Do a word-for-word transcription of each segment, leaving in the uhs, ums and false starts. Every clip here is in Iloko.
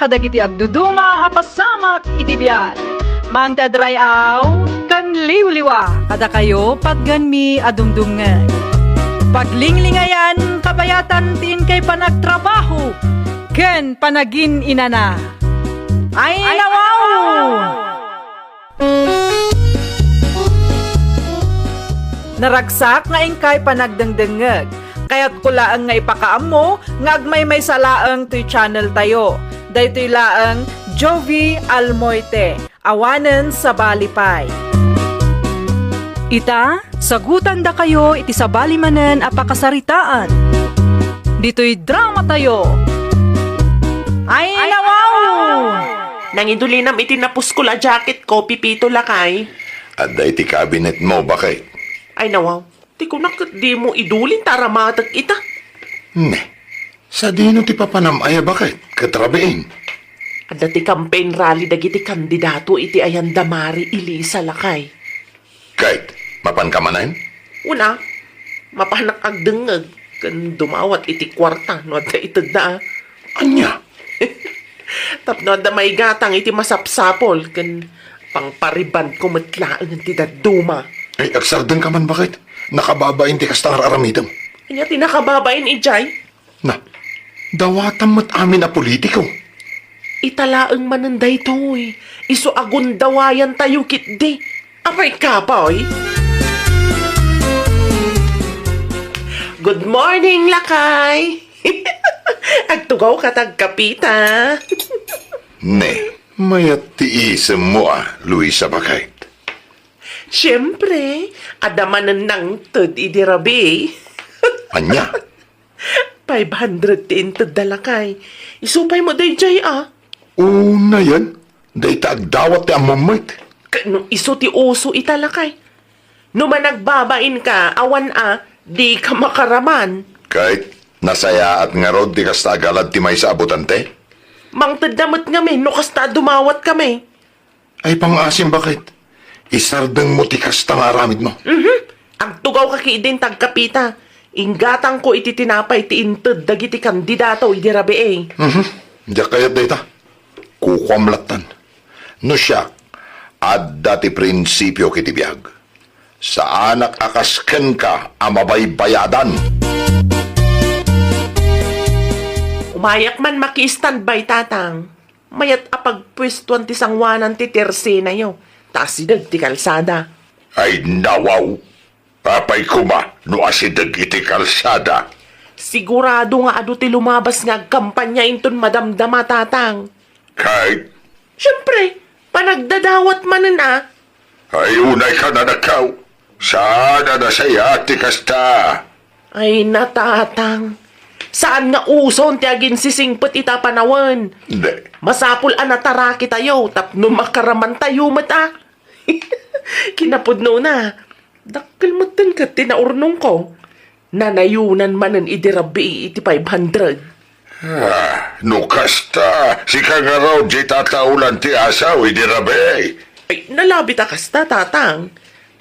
kadagiti agduduma a pasamak iti biag. Mangted ray-aw ken liwliwa. Kadakayo, patgenmi a dumdumngeg. Paglinglingayan, kabayatan ti inkay panagtrabaho ken panagin-inana. Ay, nawaw! Naragsak nga inkay panagdengdengngeg. Kayatko laeng nga ipakaammo nga agmaymaysa laeng toy channel tayo. Daytoy laeng Jovie Almoite, awanen sabali pay. Ita, sagutandakayo iti sabali manen a pakasaritaan. Ditoy drama tayo. Ay, nawaw! Nangidulinam iti napuskol a jacket ko, Pipito lakay. Adda iti cabinet mo, bakay? Ay, nawaw. Ti kunak ket dimo idulin ta aramatek ita. Ne, sadino ti papanam aya, bakay? Ket rabiin. Adda ti campaign rally dagiti kandidato iti ayan da Mari Elisa lakay. Kayat, mapanka manen? Una, mapanak agdengngeg ken dumawat iti kuarta no adda itedda a. Ania? Tapno adda maigatang iti masapsapol ken pangparibandko met laeng ti dadduma. Ay, agsardengka man, bakay? Nakababain ti kasta nga ar-aramidem. Ania ti nakababain idiay? Na, dawatam met amin a politiko. Ita laeng manen daytoy, isu a gundawayantayo ketdi. Apay, kapoy? Good morning, lakay! Agtugawka ta agkapita. Ne, mayat ti isemmo a, Luisa, bakay? Siempre, adda manen nangted idi rabii. Ania? Five hundred ti intedda, lakay. Isu pay met daydiay a. Unayen, dayta agdawat ti ammom met. Ket no isu ti uso ita, lakay. No managbabainka, awan a, dika makaraman. Kayat, nasayaat ngarud ti kasta a galad ti maysa a botante? Mangtedda met ngamin no kasta a dumawatkami. Ay, pangaasim, bakay? Isardengmo ti kasta nga aramidmo. Mhm. Agtugawka ketdin ta agkapita. Inggatangko iti tinapay ti inted dagiti kandidato idi rabii. Mhm. Diak kayat dayta. Kukuam lattan. No siak, adda ti prinsipiok iti biag. Saanak a kas kenka a mabaybayadan. Umayak man maki-standby, Tatang. Mayat a pagpuestuan ti sangoanan ti tersenayo, ta asideg ti kalsada. Ay, nawaw! Apay koma no asideg iti kalsada? Sigurado nga adu ti lumabas nga agkampanya inton madamdama, Tatang. Kay? Siempre, panagdadawat manen a. Ay, unayka, anakko. Saan a nasayaat ti kasta? Ay, na, Tatang. Saan nga uson ti aginsisingpet ita a panawen? Hindi. Masapul a natarakitayo tapno makaramantayo met a. Kinapudnona, dakkel metten ket ti naurnongko. Nanayonan manen idi rabii iti five hundred. Ah, no kasta, sika ngarud diay tataolan ti asaw idi rabii. Ay, nalabit a kasta, Tatang.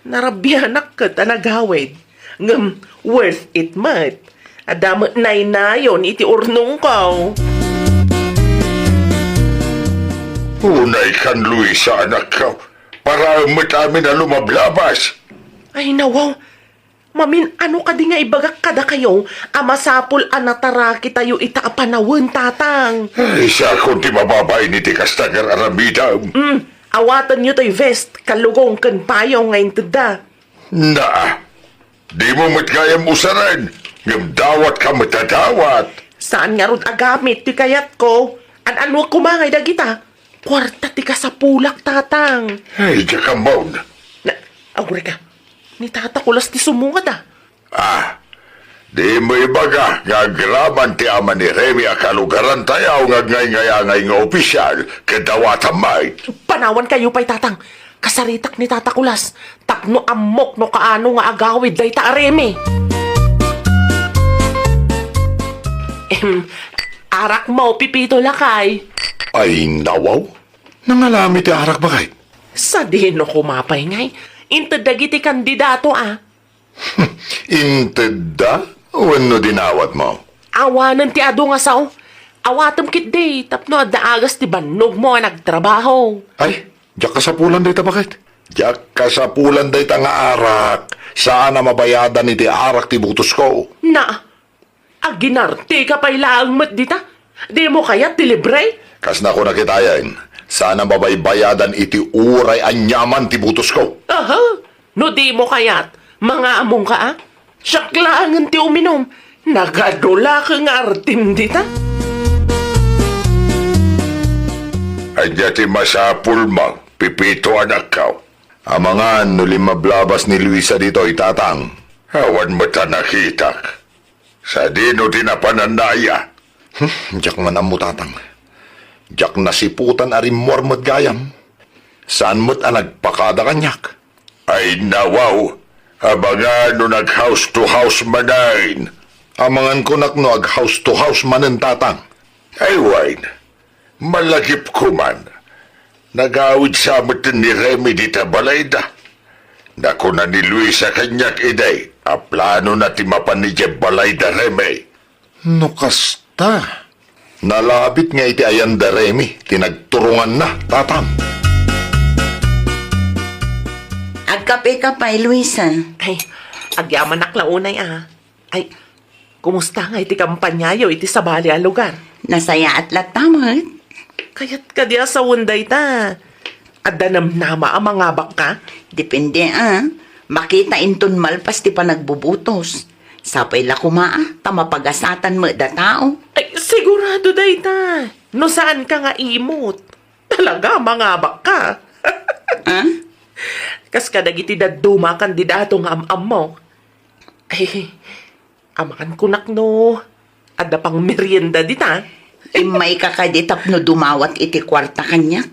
Narabianak ket a nagawid. Ngem worth it met. Adda met naynayon iti urnongko. Unaykan, Luisa, anakko. Paraem met amin a lumablabas. Ay, nawaw. Mamin-ano kadi nga ibagak kadakayo a masapul a natarakitayo ita a panawen, Tatang? Ay, siakon ti mababain iti kasta nga ar-aramidem. Mm, awatenyo toy vest, kalugong ken payong nga intedda. Na, dimo met gayam usaren, ngem dawatka met a dawat. Saan ngarud a gamit ti kayatko? An-anuak koma ngay dagita? Kuarta ti kasapulak, Tatang. Ay, diak ammo. Na, agurayka. Ni Tata Kulas ti sumungad a. Ah, dimo ibaga nga agraman ti ama ni Remy a kalugarantayo nga agngayngayangay nga opisyal ket dawatam met. Panawankayo pay, Tatang. Kasaritak ni Tata Kulas tapno ammok no kaano nga agawid dayta a Remy. Ehem, arakmo, Pipito lakay. Ay, nawaw. Nangalami ti arak, bakay? Sadino koma pay ngay? Inted dagiti kandidato a. Intedda wenno dinawatmo? Awanen ti adu nga sao. Awatem ketdi tapno adda agas ti bannogmo a nagtrabaho. Ay, diak kasapulan dayta, baket. Diak kasapulan dayta nga arak. Saan a mabayadan iti arak ti butosko. Na, aginartika pay laeng met dita. Dimo kayat ti libre? Kas nakuna kitayen, saan a mabaybayadan iti uray aniaman ti butosko. Aha. No dimo kayat, mangaamongka a? Siak laengen ti uminum. Nagadulak nga artim dita. Ania ti masapulmo, Pipito, anakko? Amangan no limmablabas ni Luisa ditoy, tatang. Awan met a nakitak. Sadino ti napananna aya? Hmm, diak man ammo, tatang. Diak nasiputan a rimmuar met gayam. Saan met a nagpakada kaniak. Ay, nawaw, amangan no nag-house to house manen. Amangan kunak no ag-house to house manen, tatang. Ay, wen, malagipko man. Nagawid sa met ni Remy dita balayda. Nakuna ni Luisa kaniak idi a planona ti mapan idiay balayda, Remy. No kasta, nalabit nga iti ayan da Remy ti nagturonganna, tatang. Agkape ka pay, Luisa. Ay, agyamanak la unay a. Ay, kumusta nga iti kampanyayo iti sabali a lugar? Nasayaat latta met. Kayat kadi a sawen dayta. Adda namnama a mangabakka? Depende a. Makita inton malpas ti panagbubutos. Sapay la koma a, ta mapagasatan met da tao. Ay, sigurado dayta. No saanka nga imot, talaga mangabakka. Ah? Kas kadagiti dadduma a kandidato nga am-ammo. Ay, amangan kunak no adda pangmerienda dita. Immayka kadi tapno dumawat iti kuarta kaniak?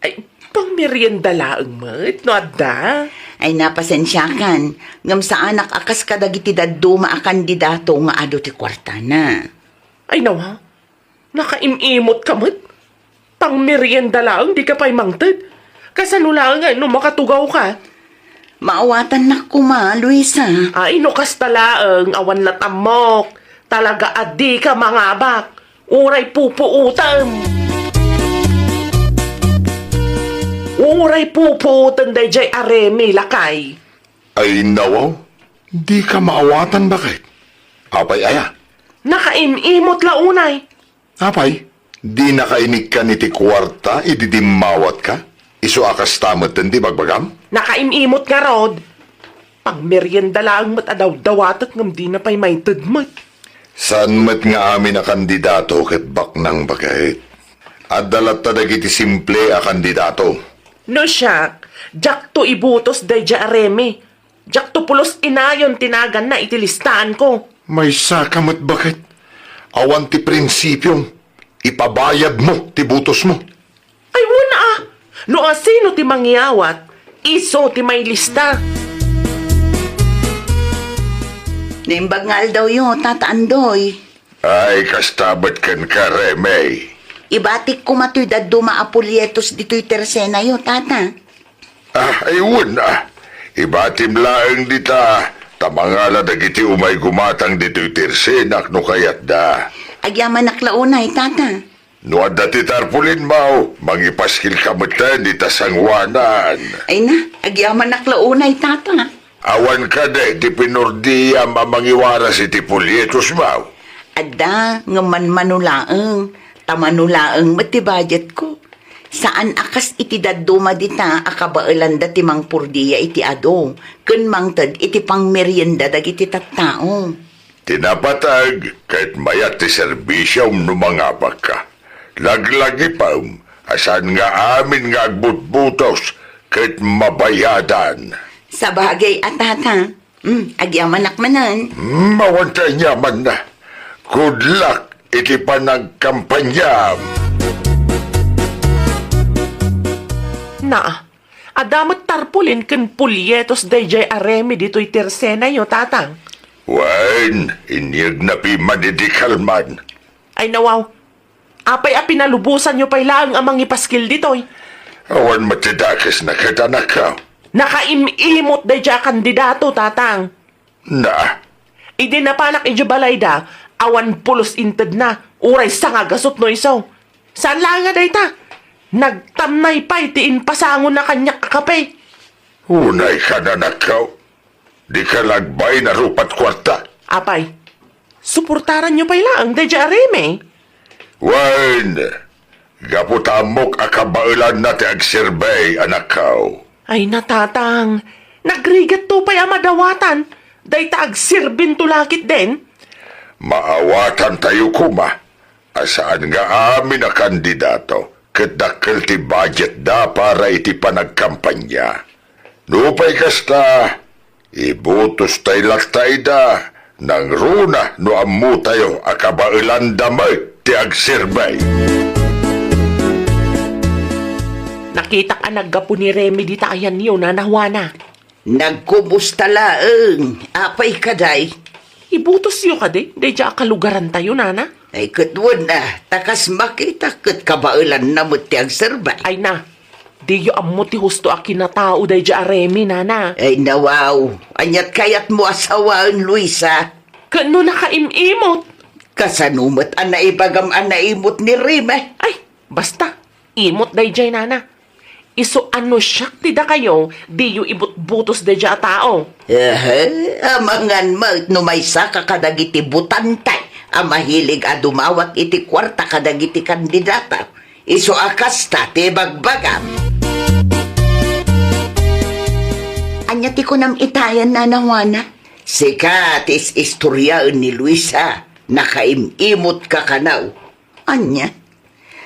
Ay, pangmerienda laeng met no adda. Ay, napasensiakan, ngem saanak a kas kadagiti dadduma a kandidato nga adu ti kuartana. Ay, nawa, nakaim-imot ka met. Pangmerienda laeng dika pay mangted. Kasano laeng a no makatugawka? Maawatannak koma, Luisa. Ay, no kasta laeng, awan lat ammok. Talaga a dika mangabak. Uray pupuotem. Uray pupuotem daydiay a Remy, lakay. Ay, nawaw, dika maawatan, baket. Apay aya? Nakaim-imot la unay. Apay, dinaka inikkan iti kuarta idi dimmawatka? Isu a kasta metten ti bagbagam? Nakaim-imot ngarud. Pangmerienda laeng met a dawdawatek ngem dina pay maited met. Saan met nga amin a kandidato ket baknang, baket. Adda latta dagiti simple a kandidato. No siak, diakto ibutos daydiay a Remy. Diakto pulos inayon ti naganna iti listaanko. Maysaka met, baket. Awan ti prinsipiom. Ipabayadmo ti butosmo. Ay, wen a. No asino ti mangyawat, isu ti mailista. Naimbag nga aldawyo, Tata Andoy. Ay, kasta met kenka, Remy. Ibatik koma toy dadduma a polyetos ditoy tersenayo, Tata. Ah, ay, wen a. Ibatim laeng dita, ta mangala dagiti umay gumatang ditoy tersenak no kayatda. Agyamanak la unay, Tata. No adda ti tarpulinmo, mangipaskilka metten ita sangoanan. Ay na, agyamanak la unay, Tata. Awan kadi ti pinordiam a mangiwaras iti polietosmo? Adda, ngem manmano laeng, ta mano laeng met ti budgetko. Saan a kas iti dadduma dita a kabaelanda ti mangpordia iti adu ken mangted iti pangmerienda dagiti tattao. Ti napateg ket mayat ti serbisiom no mangabakka. Laglagipem a saan nga amin nga agbutbutos ket mabayadan. Sabagay a, Tata. Hmm, agyamanak manen. Hmm, awan ti aniamanna. Good luck iti panagkampanyam. Na, adda met tarpulin ken polyetos daydiay a Remy ditoy tersenayo, Tatang. Wen, inyegna piman idi kalman. Ay, nawaw. Apay a pinalubosanyo pay laeng a mangipaskil ditoy? Awan met ti dakesna ket, anakko. Nakaim-imot daydiay a kandidato, Tatang. Na? Idi napanak idiay balayda, awan pulos intedna. Uray sangagasut no isu. Saan laeng a dayta? Nagtamnay pay ti impasangona kaniak a kape. Unay ka, anakko. Dika lagbay na rupat kuarta. Apay, suportaranyo pay laeng daydiay a Reme? Wen, gapu ta ammok a kabaelanna ti agserbi, anakko. Ay na, Tatang, nagrigatto pay a madawatan dayta agserbinto la ketdin. Maawatantayo koma a saan nga amin a kandidato ket dakkel ti budgetda para iti panagkampanya. Nupay kasta, ibutostay latta ida, nangruna no ammotayo a kabaelanda met ti agserbi. Nakitak a naggapu ni Reme dita ayanyo, Nana Juana. Nagkumusta laeng? Apay kadi? Ibutosyo kadi daydiay a kalugarantayo, Nana? Ay, ket wen a, ta kas makitak ket kabaelanna met ti agserbi. Ay na, diyo ammo ti husto a kinatao daydiay a Reme, Nana. Ay, nawaw. Aniat kayatmo a sawaen, Luisa? Ket no nakaim-imot? Kasano met a naibagam a naimot ni Reme? Ay, basta. Imot daydiay, Nana. Isu a no siak ti dakayo, diyo ibutbutos daydiay a tao. Ehe, amangan met no maysaka kadagiti butantay a mahilig a dumawat iti kuarta kadagiti kandidato. Isu a kasta ti bagbagam. Ania ti kunam itayen, Nana Juana? Sika ti is-istoriaen ni Luisa. Nakaim-imot ka kano. Ania?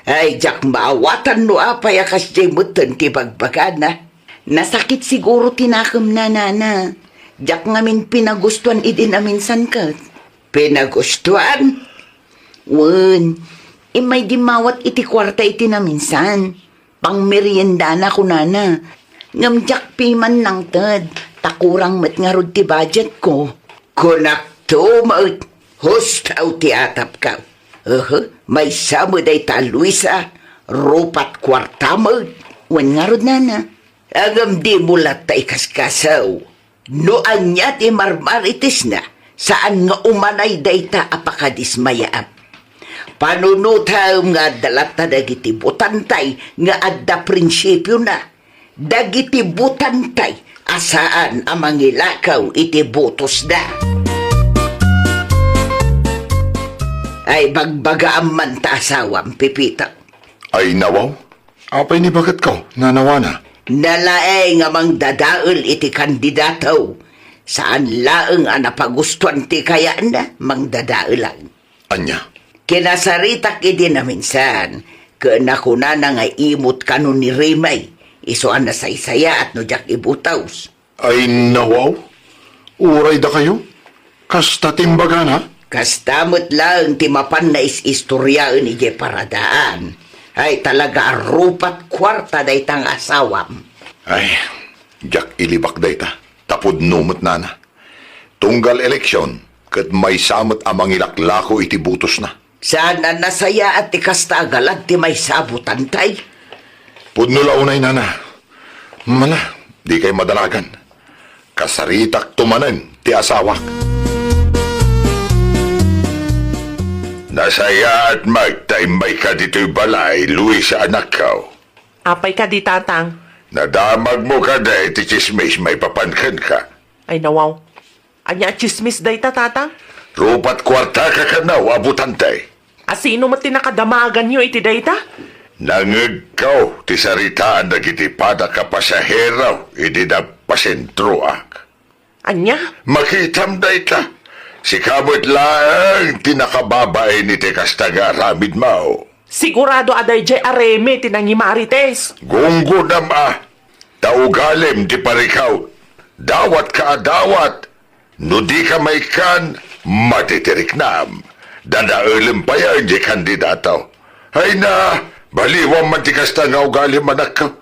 Ay, diak maawatan no apay a kasdiay metten ti bagbagana. Nasakit siguro ti nakemna, Nana. Diak ngamin pinagustuan idi naminsan ket. Pinagustuan? Wen, immay dimmawat iti kuarta iti naminsan. Pangmeriendana, kunana. Ngem diak piman nangted, ta kurang met ngarud ti budgetko. Kunakto met, husto ti atapko. Uhu, maysa met dayta, Luisa, rupat kuarta met. Wen ngarud, Nana. Ngem dimo latta ikaskaso. No ania ti marmaritesna, saan nga umanay dayta a pakadismayaan. Panunotem nga adda latta dagiti butantay nga adda prinsipiona. Dagiti butantay a saan a mangilakaw iti butosda. Ay, bagbagaam man ta asawam, Pepito. Ay, nawaw. Apay ni baketko, Nana Juana? Nalaeng a mangdadael iti kandidato. Saan laeng a napagustuan ti kayatna, mangdadaelan. Ania? Kinasaritak idi naminsan, ket nakunana nga imot kano ni Reme, isu a nasaysayaat no diak ibutos. Ay, nawaw. Uray dakayo? Kasta ti imbagana? Kasta met laeng ti mapanna is-istoriaen idiay paradaan. Ay, talaga a rupat kuarta dayta nga asawam. Ay, diak ilibak dayta. Ta pudno met, Nana. Tunggal eleksion, ket maysa met a mangilaklako iti butosna. Saan a nasayaat ti kasta a galad ti maysa a butantay? Pudno la unay, Nana. Mana, dikay madanagan. Kasaritakto manen ti asawak. Nasayaat met ta immayka ditoy balay, Luisa, anakko. Apay kadi, Tatang? Nadamagmo kadi ti tsismis maipapan kenka? Ay, nawaw. Ania a tsismis dayta, Tatang? Rupat kuarta ka kano a butante. A sino met ti nakadamaganyo iti dayta? Nangngegko ti saritaan dagiti padak a pasahero idi napasentroak. Ania? Makitam dayta. Sika met laeng ti nakababain iti kasta nga aramidmo. Sigurado a daydiay a Reme ti nangimarites. Gunggonam a, ta ugalim ti parikaw. Dawatka a dawat. No dika maikkan, madi ti riknam. Dadaelem payen diay kandidato. Ay na, baliwam man ti kasta nga ugalim, anakko.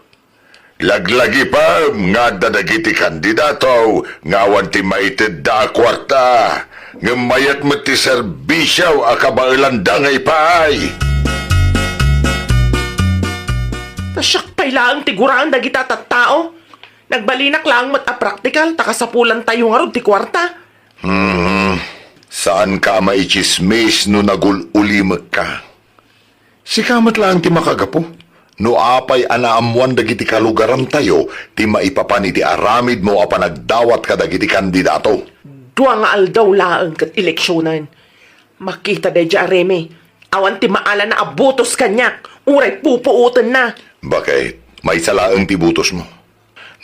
Laglagipem nga adda dagiti kandidato nga awan ti maitedda a kuarta, ngem mayat met ti serbisio a kabaelanda nga ipaay. Ta siak pay laeng ti guraan dagita tattao. Nagbalinak laeng met a praktikal ta kasapulantayo ngarud ti kuarta. Hmm. Saanka a maitsismis no nagul-ulimekka. Sika met laeng ti makagapu. No apay a naammoan dagiti kalugarantayo ti maipapan iti aramidmo a panagdawat kadagiti kandidato. Dua nga aldaw laeng ket eleksionen. Makita daydiay a Remy, awan ti maalana a butos kaniak, uray pupuotenna. Bakit? Maysa laeng ti butosmo.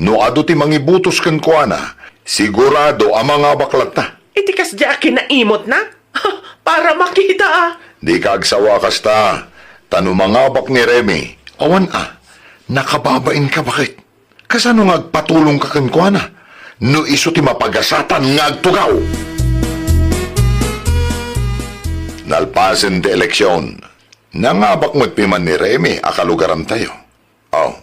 No adu ti mangibutos kenkuana, sigurado a mangabak latta. Iti kasdiay a kinaimutna? Para makita a. Dika agsawa a kasta, ta no mangabak ni Remy, awan a, nakababainka, bakit? Kasano nga agpatulongka kenkuana no isu ti mapagasatan nga agtugaw? Nalpasen ti eleksion, nangabak met piman ni Remy a kalugarantayo. Oh,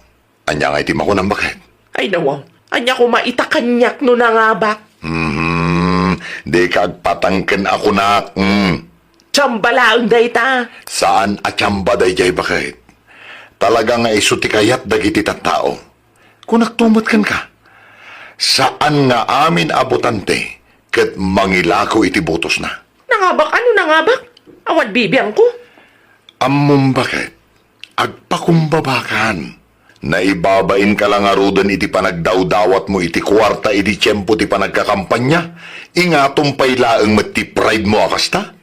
ania ngay ti makunam, bakit? Ay, nawaw. Ania koma ita kaniak no nangabak? Hmm, dika agpatangken a kunak. Hmm. Tsamba laeng dayta. Saan a tsamba daydiay, bakit? Talaga nga isu ti kayat dagiti tattao. Kunakto met kenka, saan nga amin a botante ket mangilako iti butosna. Nangabak? Ano nangabak? Awan bibiangko. Ammom, bakit? Agpakumbabakan. Naibabainka la ngaruden iti panagdawdawatmo iti kuarta idi tiempo ti panagkakampanya, ingatom pay laeng met ti pride mo a kasta?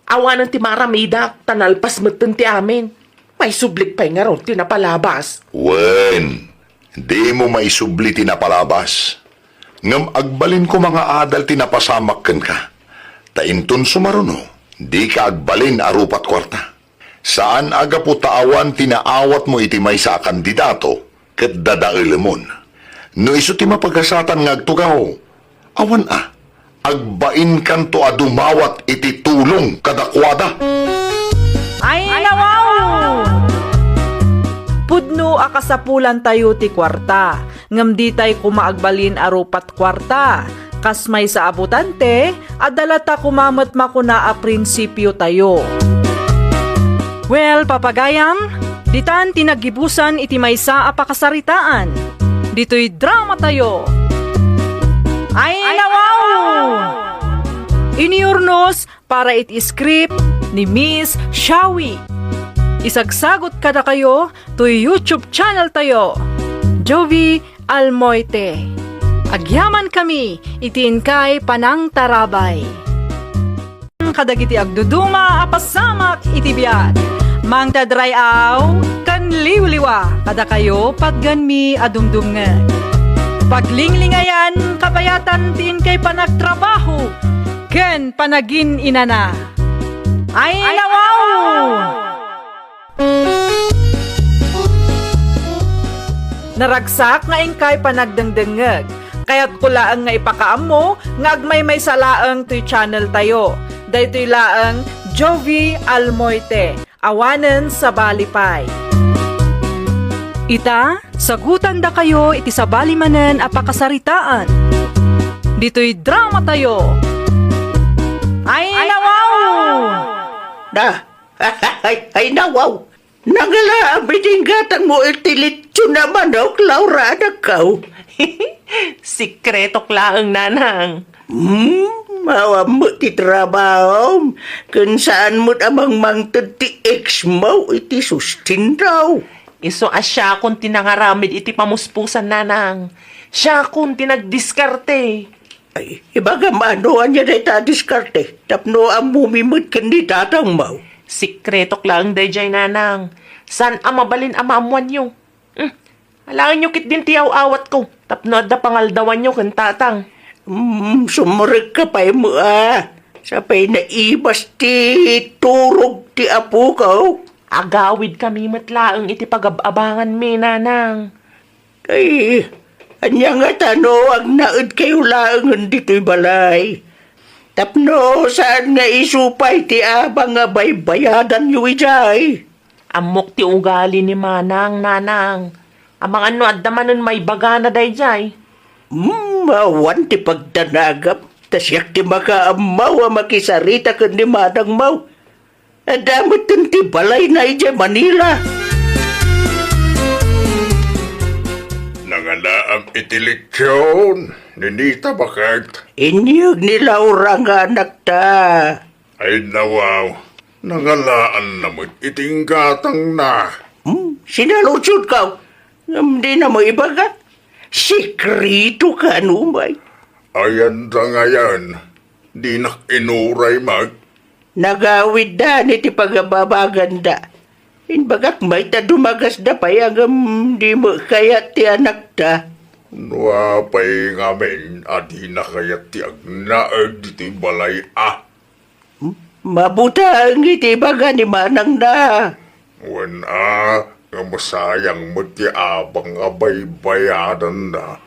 Awanen ti maaramidak, ta nalpas metten ti amin. Maisublik pay ngarud ti napalabas. Wen, dimo maisubli ti napalabas. Ngem agbalin koma nga adal ti napasamak kenka. Ta inton sumaruno, dika agbalin a rupat kuarta. Saan a gapu ta awan ti naawatmo iti maysa a kandidato ket dadaelemon. No isu ti mapagasatan nga agtugaw, awan a, agbainkanto a dumawat iti tulong kadakuada. Ay, nawaw! Pudno a kasapulantayo ti kuarta, ngem ditay koma agbalin a rupat kuarta. Kas maysa a botante, adda latta koma met makuna a prinsipiotayo. Well, papagayam, ditan ti naggibusan iti maysa a pakasaritaan. Ditoy dramatayo. Ay, nawaw! Iniurnos para iti script ni Miss Shawi. Isagsagot kadakayo toy YouTube channel tayo, Jovi Almoite. Agyamankami iti inkay panangtarabay. Kadagiti agduduma a pasamak iti biag, Mangted Ray-aw ken Liwliwa, kadakayo patganmi a dumdumngeg. Paglinglingayan, kabayatan ti inkay panagtrabaho ken panagin-inana. Ay, nawaw! Naragsak nga inkay panagdengdengngeg. Kayatko laeng nga ipakaammo nga agmaymaysa laeng toy channel tayo. Daytoy laeng Jovi Almoite. Awanen sabali pay. Ita, sagutandakayo iti sabali manen a pakasaritaan. Ditoy dramatayo. Ay, nawaw! Da, ay, ay, nawaw! Nangalaam iti inggatangmo iti lechon a manok, Laura, anakkaw. Sikretok laeng, nanang. Hmm, awan met ti trabahom, ken saan met a mangmangted ti ex mo iti sustentaw. Isu a siakon ti nangaramid iti pamuspusan, nanang. Siakon ti nagdiskarte. Ay, ibagam no ania dayta a diskarte, tapno ammomi met ken ni tatangmo. Sikretok laeng daydiay, nanang. Saan a mabalin a maammoanyo. Hmm. Alaenyo ketdin ti aw-awatko, tapno adda pangaldawanyo ken tatang. Hmm, sumrekka pay met a. Sapay naibas ti turog ti apok. Agawidkami met laeng iti pagab-abanganmi, nanang. Ay, ania ngata no agnaedkayo laengen ditoy balay? Tapno saan nga isu pay ti abang a baybayadanyo idiay? Ammok ti ugali ni manang, nanang. Amangan no adda manen maibagana daydiay. Hmm, awan ti pagdanagam, ta siak ti makaammo a makisarita ken ni manangmo. Adda metten ti balayna idiay Manila. Nangalaam iti lechon. Ninita, baket? Inyeg ni Laura nga anakta. Ay, nawaw. Nangalaanna met iti inggatangna. Hmm? Sinaludsodko. Ngem dina mo ibaga. Sekreto kano, umay. Ayanda ngayen. Dinak inuray met. Nagawidda ni ti pagababaganda. Imbagak met ta dumagasda pay ngem di met kayat ti anakta. No apay ngamin a dina kayat ti agnaed ditoy balay a? Mabuteng iti ibaga ni manangna. Wen a, nga masayang met ti abang a baybayadanna.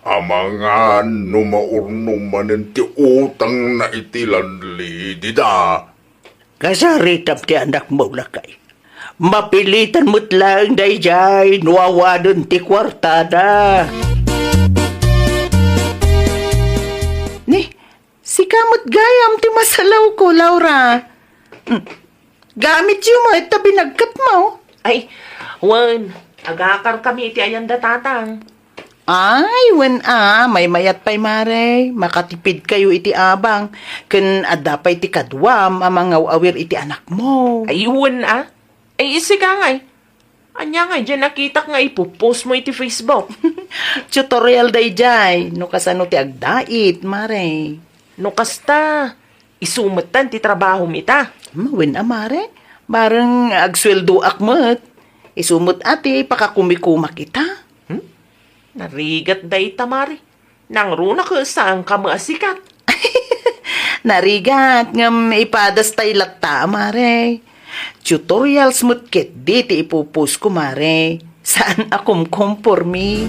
Amangan no maurnong manen ti utangna iti landlady da. Kasaritam ti anakmo, lakay. Mapilitan met laeng daydiay no awanen ti kuartada. Ni, sika met gayam ti masalawko, Laura. Mm. Gamityo met ta binagkatmo. Ay, wen, agakarkami iti ayanda, tatang. Ay, wen a, maymayat pay, mare. Makatipidkayo iti abang. Ken adda pay ti kaduam a mangaw-awir iti anakmo. Ay, wen a. Ay, isika ngay. Ania ngay diay nakitak nga ipopost mo iti Facebook? Tutorial daydiay, no kasano ti agdait, mare. No kasta, isu metten ti trabahom ita. Hmm, wen a, mare. Bareng agsueldoak met. Isu met a ti pakakumikumak ita. Hmm? Narigat dayta, mare. Nangruna ket saanka met a sikat. Narigat, ngem ipadas tay latta, mare. Tutorials met ketdi ti ipopost ko, mare. Saan a kumkompormi.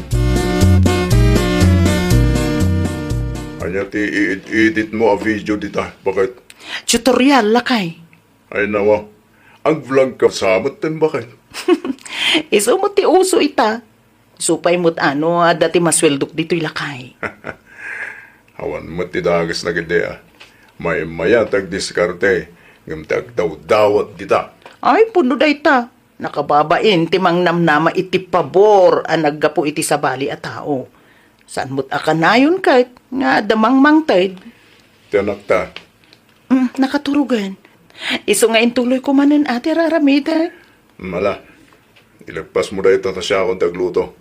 Ania ti i-edit mo a video dita, baket? Tutorial, lakay. Ay, nawa. Ag-vlog ka sa met ten, baket? Isu met ti uso ita. Isu pay met a no adda ti masueldok ditoy, lakay. Awan met ti dagesna ketdi a. Maymayat ti agdiskarte, ngem ti agdawdawat dita. Ay, pudno dayta. Nakababain ti mangnamnama iti pabor a naggapu iti sabali a tao. Saan met a kanayon ket nga adda mangmangted. Ti anakta. Mm, nakaturogen. Isu nga intuloyko manen a ti ar-aramidek. Mala, ileppasmo dayta ta siakon ti agluto.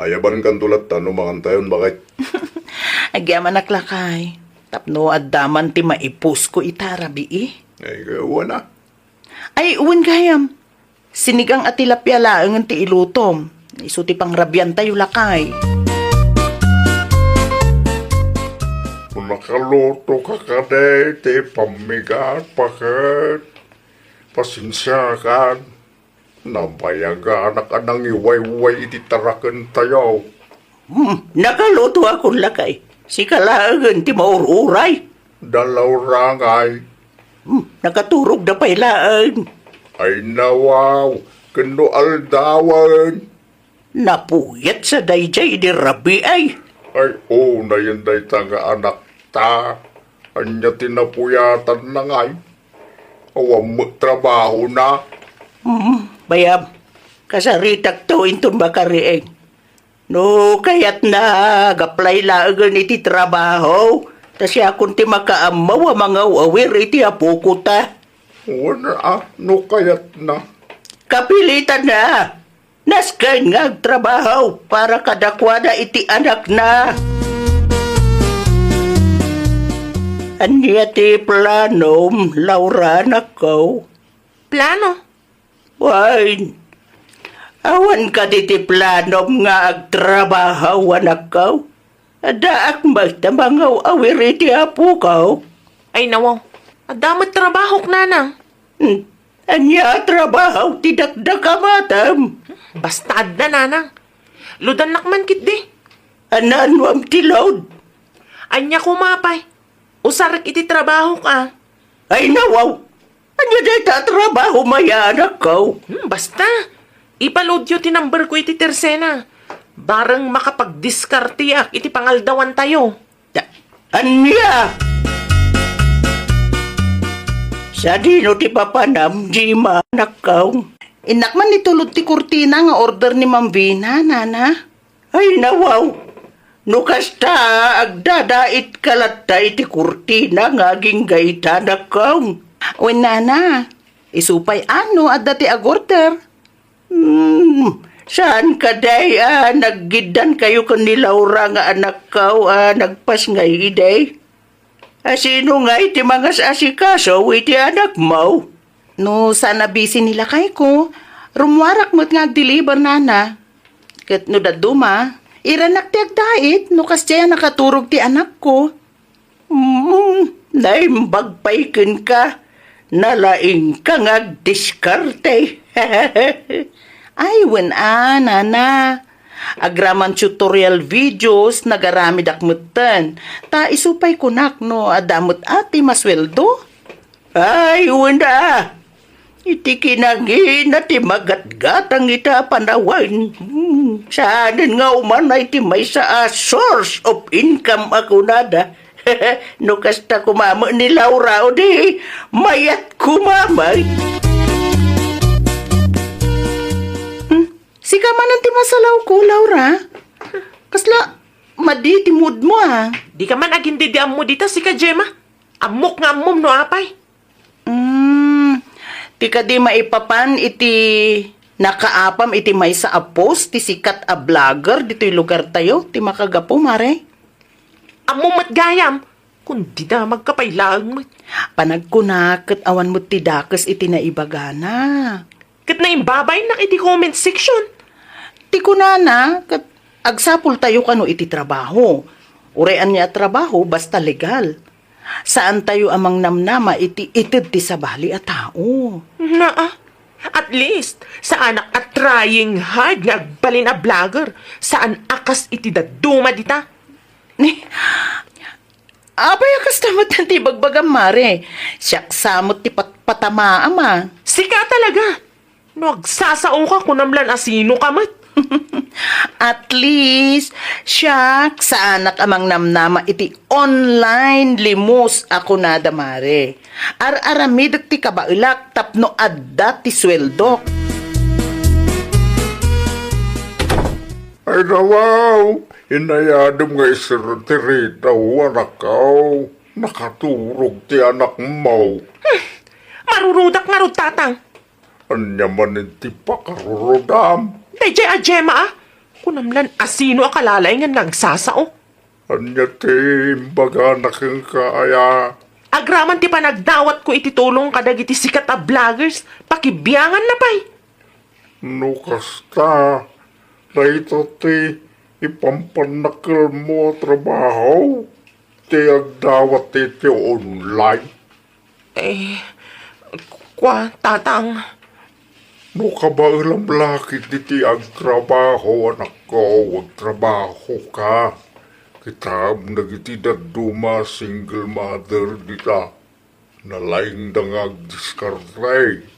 Ayabankanto latta no mangantayon, baket. Agyamanak, lakay. Tapno adda man ti maipusko ita a rabii. Ay, wen a. Ay, wen gayam. Sinigang a tilapia laengen ti ilutom. Isu ti pangrabiantayo, lakay. Nakaluto ka kadi ti pammigat, baket? Pasensiakan. Nabayaganak a nangiwayway iti tarakentayo. Hmm, nakalutoakon, lakay. Sika laengen ti maur-uray. Da Laura ngay. Hmm, nakaturogda pay laeng. Ay, nawaw, ken no aldawen. Napuyatsa daydiay idi rabii ay. Ay, unayen dayta nga anakta. Ania ti napuyatanna ngay? Awan met trabahona. Hmm, bayam. Kasaritakto inton makariing. No kayatna, ag-apply laengen iti trabaho, ta siakon ti makaammo a mangaw-awir iti apoko ta. Wen a, no kayatna. Kapilitanna. Nasken nga agtrabaho para kadakuada iti anakna. Ania ti planom, Laura, anakko? Plano? Wen, awan kadi ti planom nga agtrabaho, anakko? Addaak met a mangaw-awir iti apoko. Ay, nawaw. Adda met trabahok, nanang. Hmm. Ania a trabaho ti dakdakamatem? Basta adda, nanang. Ludannak man ketdi. Ania no am ti load? Ania koma pay? Usarek iti trabahok a. Ay, nawaw. Ania dayta a trabaho, mayat, anakko? Hmm, basta. Ipaloadyo ti number ko iti tersena. Bareng makapagdiskarteak iti pangaldawantayo. Ta-, ania? Sadino ti papanam, Jima, anakko? Innak man ni tulod ti kurtina nga order ni Ma'am Vina, nana. Ay, nawaw! No kasta, agdadaitka latta iti kurtina nga agingga ita, anakko. Wen, nana, isu pay a no adda ti agorder. Hmm, saan kadi a naggiddankayo ken ni Laura nga anakko a nagpasngay idi? A sino ngay ti mangas-asikaso iti anakmo? No saan a busy ni lakayko, rummuarak met nga agdeliver, nana. Ket no dadduma, iranak ti agdait no kasdiay a nakaturog ti anakko. Mm, naimbag pay kenka. Nalaingka nga agdiskarte. Ay, wen a, nana. Agraman tutorial videos, nagaramidak metten. Ta isu pay kunak no adda met a ti masueldo. Ay, wen a. Iti kinangina ti magatgatang ita a panawen. Hmm, saanen nga umanay ti maysa a source of income a kunada. No kasta koma met ni Laura, o di, mayat koma met. Hmm, sika manen ti masalawko, Laura. Kasla, madi ti mood mo, ah. Dika man agindidi ammo dita, sika, Gemma. Ammok nga ammom no apay. Mm, ti kadi maipapan iti nakaapam iti maysa a post ti sikat a vlogger ditoy lugartayo ti makagapu, mare? Ammom met gayam, kun dida magkapay laeng met. Panagkuna ket awan met ti dakes iti naibagana. Ket naimbabainnak iti comment section. Ti kunana, ket agsapultayo kano iti trabaho. Uray ania a trabaho, basta legal. Saantayo a mangnamnama iti ited ti sabali a tao. Naa, at least, saanak a trying hard nga agbalin a vlogger. Saan a kas iti dadduma dita. Ni, apay a kasta met ti ibagbagam, mare? Siak sa met ti patpatamaam, a. Sika talaga! No agsasaoka, kunam lan a sinoka met. At least, siak, saanak a mangnamnama iti online limos a kunada, mare. Ar-aramidek ti kabaelak tapno adda ti sueldok. Ay, nawaw! Inayadem nga iserrek ti retaw, anakko. Nakaturog ti anakmo. Hmm. Marurudak ngarud, Tatang. Ania manen ti pakarurudam? Daydiay a Gemma, a. Kunam lan a sino a kalalaingan nga agsasao. Ania ti imbagana kenka, aya? Agraman ti panagdawatko iti tulong kadagiti sikat a vloggers, pakibianganna pay. No kasta, dayta ti ipampannakkelmo a trabaho ti agdawat iti online. Eh, kua, Tatang. No kabaelam la ketdi ti agtrabaho, anakko, agtrabahoka. Kitam dagiti dadduma a single mother dita. Nalaingda nga agdiskarte.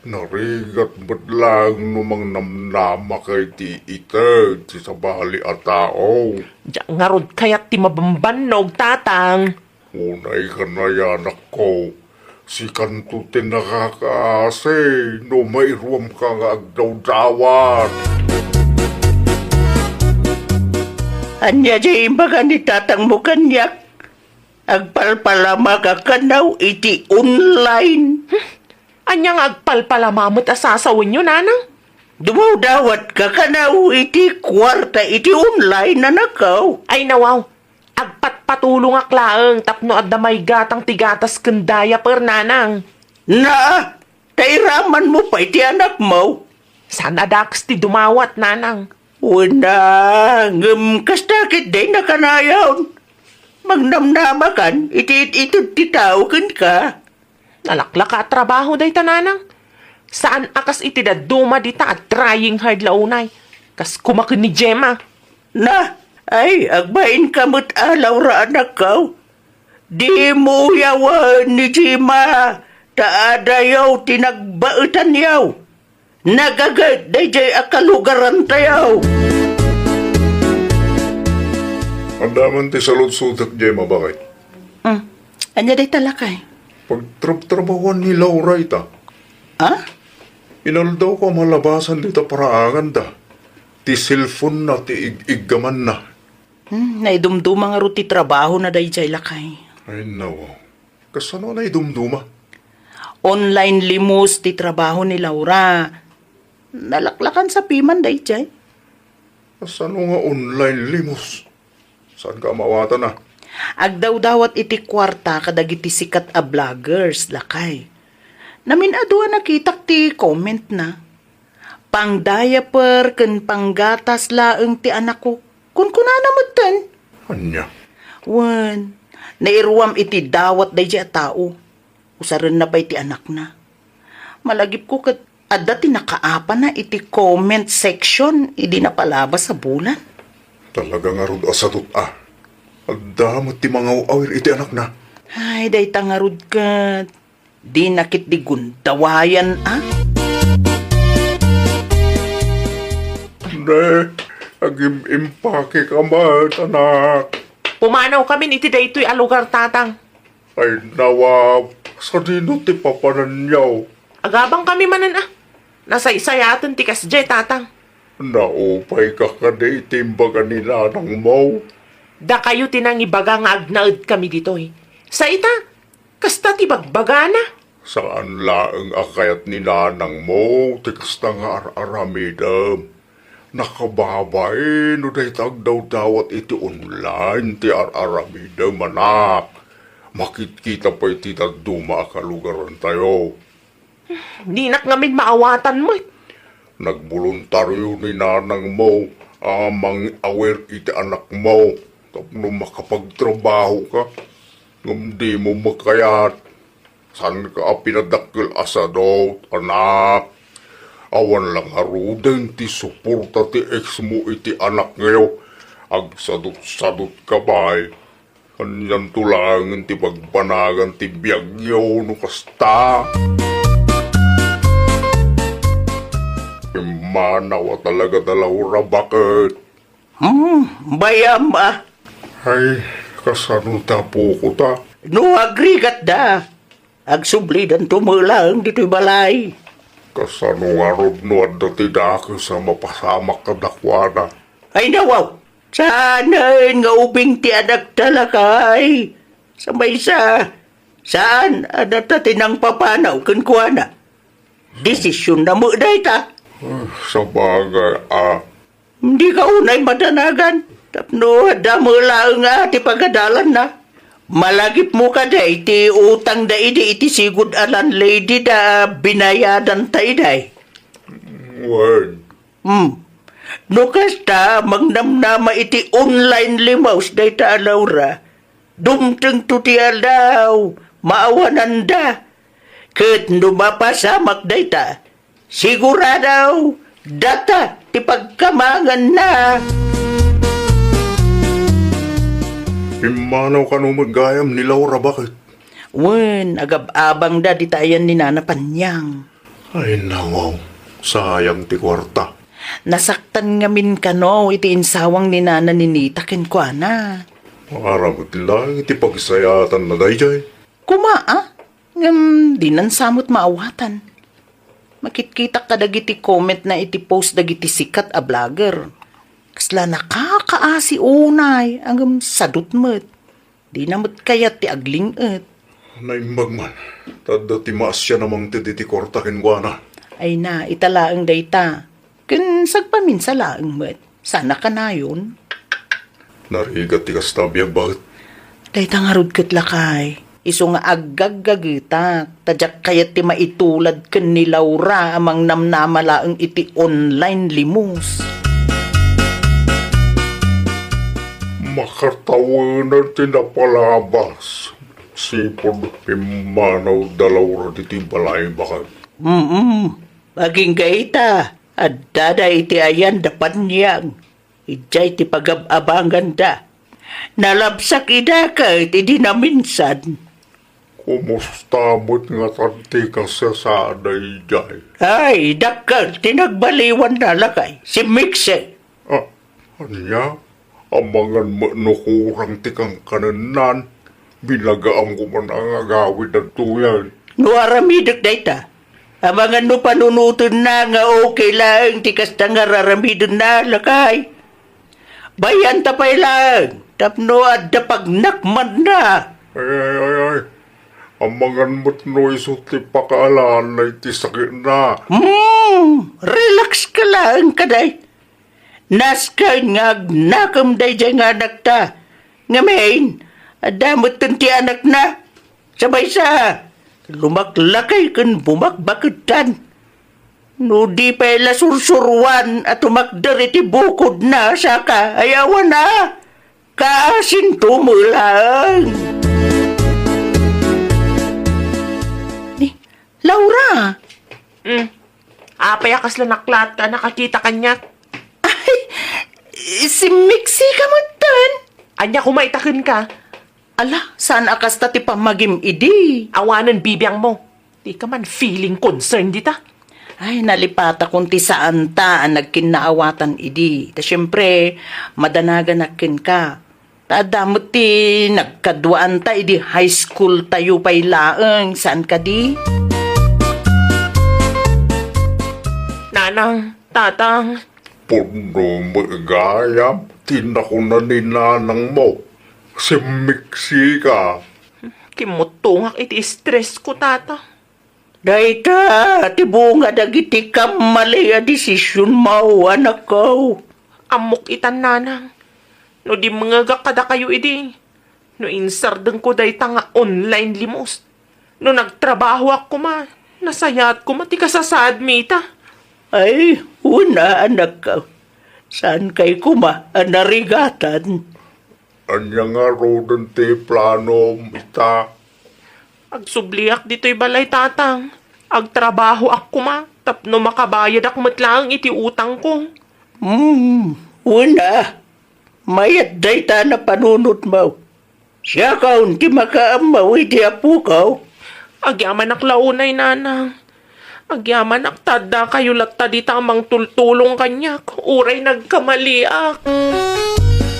Narigat met laeng no mangnamnamaka iti ited ti sabali a tao. Diak ngarud kayat ti mabambannog, Tatang. Unay kanayanakko, sikanto ti nakakaasi no mairuamka nga agdawdawat. Ania ti imbaga ni tatangmo kaniak? Agpalpalamaka kano iti online. Hmm? Ania nga agpalpalama met a sasawenyo, nanang? Dumawdawatka kano iti kuarta iti online, anakko. Ay, nawaw. Agpatpatulongak laeng tapno adda maigatang ti gatas ken diaper, nanang. Naa, ta iramanmo pay ti anakmo. Saan a dakes ti dumawat, nanang. Wen a, ngem kasta ketdi a kanayon. Mangnamnamakan iti it-ited ti tao kenka. Nalaklaka a trabaho dayta, nanang. Saan a kas iti dadduma dita a trying hard la unay. Kas koma ken ni Gemma. Na, ay, agbainka met a, Laura, anakko. Dimo uyawen ni Gemma, ta adayo ti nagbaetanyo. Nagaget daydiay a kalugarantayo. Adda man ti saludsodek, Gemma, baket. Mm. Ania dayta, lakay? Pagtrabtrabahuan ni Laura ita. Ah? Inaldawko a malabasan dita paraanganda. Ti cellphone-na ti ig-iggamanna. Hmm, naidumduma ngarud ti trabahona daydiay, lakay. Ay, nawa. Kasano a naidumduma? Online limos ti trabaho ni Laura. Nalaklakansa piman daydiay. Kasano nga online limos? Saan ka a maawatan a? Agdawdawat iti kuarta kadagiti sikat a vloggers, lakay. Namin-adu a nakitak ti comment na. Pang-diaper ken panggatas laeng ti anakko. Kunkunana metten. Ania? Wen, nairuam iti dawat daydiay a tao. Usarenna pay ti anakna. Malagipko ket adda ti nakaapana iti comment section idi napalabas a bulan. Talaga ngarud a sadut a. Adda met ti mangaw-awir iti anakna. Ay, dayta ngarud ket. Dina ketdi gundawayan a. Ne, agim-impake ka met, anak. Pumanaw kamin iti daytoy a lugar, Tatang. Ay, nawa, sadino ti papananyo? Agabang kami manen a. Nasaysayaten ti kasdiay, Tatang. Naupay ka kadi iti imbaga ni nanangmo? Dakayo ti nangibaga nga agnaed kami ditoy. Sa ita, kasta ti bagbagana. Saan laeng a kayat ni nanangmo ti kasta nga ar-aramidem. Nakababain no dayta agdawdawat iti online ti ar-aramidem, anak. Makitkita pay ti dadduma a kalugarantayo. Dinak ngamin maawatan met. Nagboluntario ni nanangmo a mangiawir iti anakmo tapno makapagtrabaho ka. Ngem dimo makayat. Saanka a pinadakkel a sadut, anak. Awan la ngaruden ti suporta ti ex mo iti anakyo. Agsadutsadut ka pay. Anianto laengen ti pagbanagan ti biagyo no kasta? Immanaw a talaga da Laura, baket. Hmm, bayam a. Ay, kasano ta, apoko ta? No agrigatda, agsublidanto met laeng ditoy balay. Kasano ngarud no adda ti dakes a mapasamak kadakuada? Ay, nawaw! Saanen nga ubing ti anakta, lakay. Sa maysa, saan a data ti nangpapanaw kenkuana. Desisionna met dayta. Ah, sabagay a. Dika unay madanagan. Tapno adda met laeng a ti pagadalanna. Malagipmo kadi ti utangda idi iti sigud a landlady da a binayadanta idi. Wen. Hmm. No kasta, mangnamnama iti online limos dayta a Laura. Dumtengto ti aldaw, maawananda. Ket no mapasamak dayta, sigurado, data ti pagkamanganna. Pimmanaw kano met gayam ni Laura, baket? Wen, agab-abangda dita ayan ni Nana Panyang. Ay, nawaw, sayang ti kuarta. Nasaktan ngamin kano iti insawang ni Nana Ninita kenkuana. Aramid laeng iti pagsayatanna daydiay. Koma a, ngem dinan sa met maawatan. Makitkitak kadagiti comment na iti post dagiti sikat a vlogger. Kasla nakakaasi unay, ngem sadut met. Dina met kayat ti agling-et. Naimbag man, ta adda ti maasian a mangted iti kuarta kenkuana. Ay na, ita laeng dayta. Ken sagpaminsa laeng met. Sana kanayon. Narigat ti kasta a biag, baket? Dayta ngarud ket, lakay. Isu nga aggaggagetak, ta diak kayat ti maitulad ken ni Laura a mangnamnama laeng iti online limos. Makatawenan ti napalabas. Sipud pimmanaw da Laura ditoy balay, baket. Mm-mm. Agingga ita, adda da iti ayan da Panyang. Idiay ti pagab-abanganda. Nalabsak ida ket idi naminsan. Kumusta met ngatan ti kasasada idiay? Ay, dakkel ti nagbaliwan na, lakay. Si Mikse. Ah, ania? Amangan met no kurang ti kankanennan. Binagaam koma nga agawid adtoyen. No aramidek dayta, amangan no panunotenna nga okay laeng ti kasta nga raramidenna, lakay. Bayanta pay laeng tapno adda pagnakmanna. Ay, ay, ay, ay. Amangan met no isu ti pakaalaanna iti sakitna. Hmm, relax ka laeng, kaday. Nasken nga agnakem daydiay nga anakta. Ngamin, adda metten ti anakna. Sa maysa, lumaklakay ken bumakbaketan. No di pay la sursuruan a tumakder iti bukodna, saka, ay awan a, kaasinto met laeng. Ni, Laura! Mm. Apay a kasla naklaat ka a nakakita kaniak? Ay, simmiksika metten. Ania koma ita kenka? Ala, saan a kasta ti pammagim idi? Awanen bibiangmo. Dika man feeling concern dita. Ay, nalipatakon ti saanta a nagkinnaawatan idi. Ta siempre, madanaganak kenka. Ta adda met ti nagkaduaanta idi high school tayo pay laeng, saan kadi? Nanang, Tatang. Pudno met gayam ti nakuna ni nanangmo. Simmiksika. Kimmuttongak iti stress ko, Tata. Dayta ti bunga dagiti kammali a desisionmo, anakko. Ammok itan, Nanang. No dimngegak kadakayo idi, no insardengko dayta nga online limos, no nagtrabahoak koma, nasayaat koma ti kasasaadmi ita. Ay, wen a, anakko. Saankay koma a narigatan. Ania ngaruden ti planom ita? Agsubliak ditoy balay, Tatang. Agtrabahoak koma tapno makabayadak met laeng iti utangko. Hmm, wen a. Mayat dayta a panunotmo. Siakon ti makaammo iti apoko. Agyamanak la unay, Nanang. Agyamanak ta addakayo latta dita a mangtultulong kaniak, uray nagkamaliak.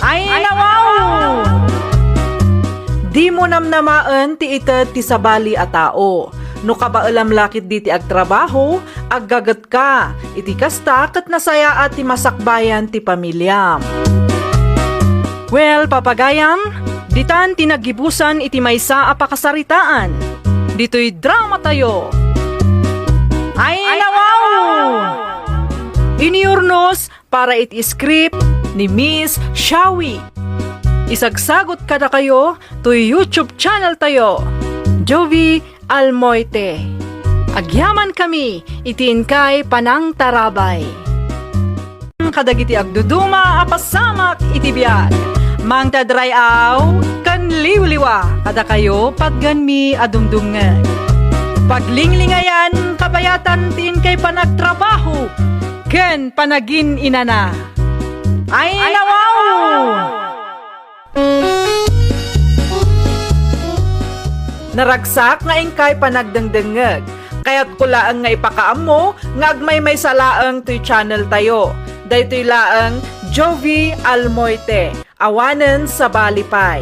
Ay, nawaw! Dimo namnamaen ti ited ti sabali a tao. No kabaelam la ketdi ti agtrabaho, aggagetka. Iti kasta, ket nasayaat ti masakbayan ti pamiliam. Well, papagayam, ditan ti naggibusan iti maysa a pakasaritaan. Ditoy dramatayo. Ay, nawaw! Iniurnos para iti script ni Miss Shawi. Isagsagot kadakayo toy YouTube channel tayo, Jovi Almoite. Agyamankami iti inkay panangtarabay. Kadagiti agduduma a pasamak iti biag, mangted ray-aw ken liwliwa kadakayo, patgenmi a dumdumngeg. Paglinglingayan, kabayatan ti inkay panagtrabaho ken panagin-inana. Ay, nawaw! Naragsak nga inkay panagdengdengngeg. Kayatko laeng nga ipakaammo nga agmaymaysa laeng toy channel tayo. Daytoy laeng Jovi Almoite, awanen sabali pay.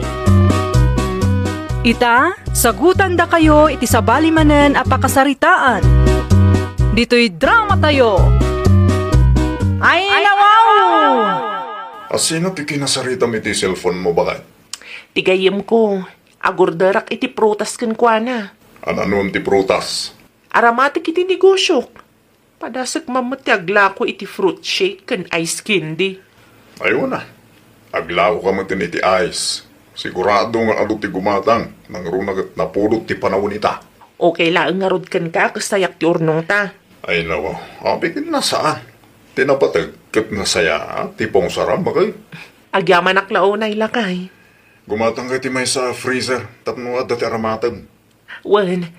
Ita, sagutandakayo iti sabali manen a pakasaritaan. Ditoy dramatayo. Ay, nawaw! Asino ti kinasaritam iti cellphone mo, bakay? Ti gayyemko, agorderak iti prutas kenkuana. An-anuem ti prutas? Aramatek iti negosiok. Padasek man met ti aglako iti fruit shake ken ice candy. Ay, wen a. Aglakoka met iti ice. Sigurado nga adu ti gumatang, nangruna ket napudot ti panawen ita. Okay laeng ngarud kenka, kastayak ti urnongta. Ay, nawaw. Apay ket saan. Ti napateg ket nasayaat ti pangsaram, bakay. Agyamanak la unay, lakay. Gumatangka iti maysa a freezer tapno adda ti aramatem. Wen,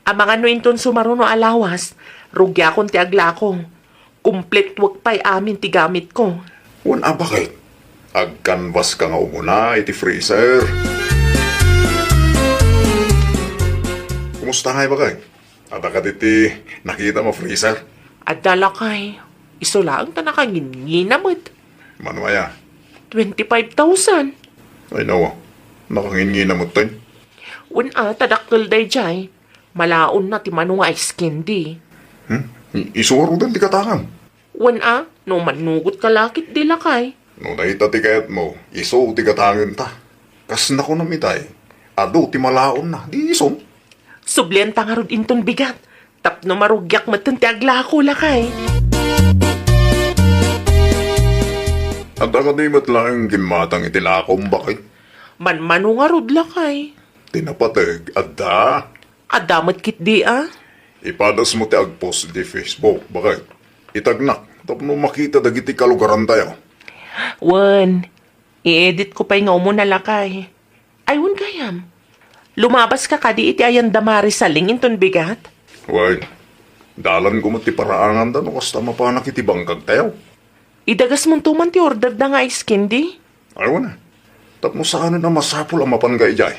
amangan no inton sumaruno a lawas, rugiakon ti aglako. Kumpletuek pay amin ti gamitko. Wen a, bakay? Agkanvaska nga umuna iti freezer. Kumusta ngay, bakay? Adda kadi ti nakitam a freezer? Adda, lakay. Isu laeng ta nakangingina met. Mano aya? Twenty-five thousand. Ay, nawaw. Nakangingina met tay. Wen a, ta dakkel daydiay. Malaonna ti mano nga ice candy. Hmm? I-, isu ngaruden ti katangam. Wen a, no mannugotka la ketdi, lakay. No dayta ti kayatmo, isu ti gatangenta. Kas nakunam itay, adu ti malaonna, di isun? Sublianta ngarud inton bigat, tapno marugiak metten ti aglako, lakay. Adda kadi met laeng gimmatang iti lakom, bakit? Manmano ngarud, lakay. Ti napateg, adda. Adda met ketdi a? Ipadasmo ti agpost iti Facebook, bakit? Itagnak, tapno makita dagiti kalugarantayo. Wen, i-editko pay nga umuna, lakay. Ay, wen gayam. Lumabaska kadi iti ayan da Mari Saling inton bigat? Wen, dalanko met ti paraanganda no kasta mapanak iti bangkagtayo. Idagasmonto man ti orderda nga ice candy? Ay, wen. Tapno saanen a masapul a mapanga idiay.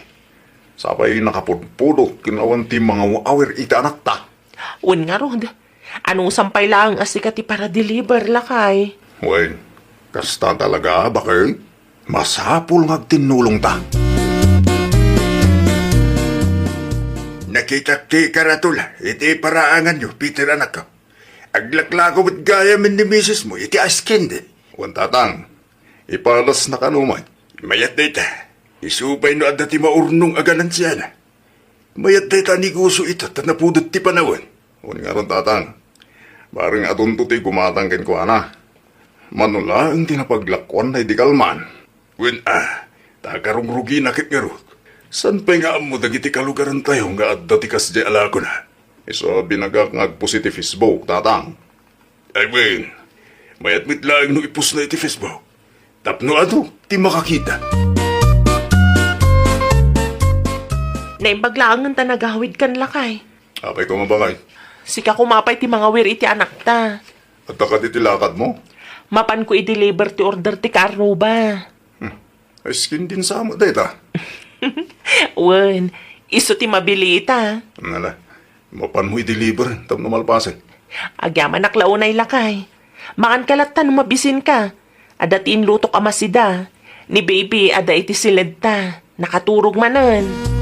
Sapay nakapudpudot ken awan ti mangaw-awir iti anakta. Wen ngarud, anusam pay laeng a sika ti para-deliver, lakay. Wen, kasta talaga, bakit? Masapul nga agtinnulongta. Nakitak ti karatula iti paraanganyo, Peter, anakko. Aglaklako met gayam ni misismo iti ice candy. Wen, tatang, ipadasna kano met. Mayat dayta. Isu pay no adda ti maurnong a ganansiyana. Mayat dayta a negosio ita ta napudot ti panawen. Wen ngarud, tatang, bareng adunto ti gumatang kenkuana. Mano laeng ti napaglakuanna idi kalman. Wen a, ta karugrugina ket ngarud. Saan pay nga ammo dagiti kalugarantayo nga adda ti kasdiay a lakona? Isu a binagak nga agpost iti Facebook, tatang. Ay wen, mayat met laeng no ipostna iti Facebook. Tapno adu ti makakita. Naimbag laengen ta nagawidkan, lakay. Apay koma, bakit? Sika koma pay ti mangawir iti anakta. Adda kadi ti lakadmo? Mapanko i-deliver ti order ti kaarruba. Hmm. Ice candy sa met dayta. Wen, isu ti mabilita. Nala, mapanmo i-deliver tapno malpasen. Agyamanak la unay, lakay. Manganka latta no mabisinka. Adda ti inlutok a masida. Ni baby, adda iti siledta. Nakaturog manen.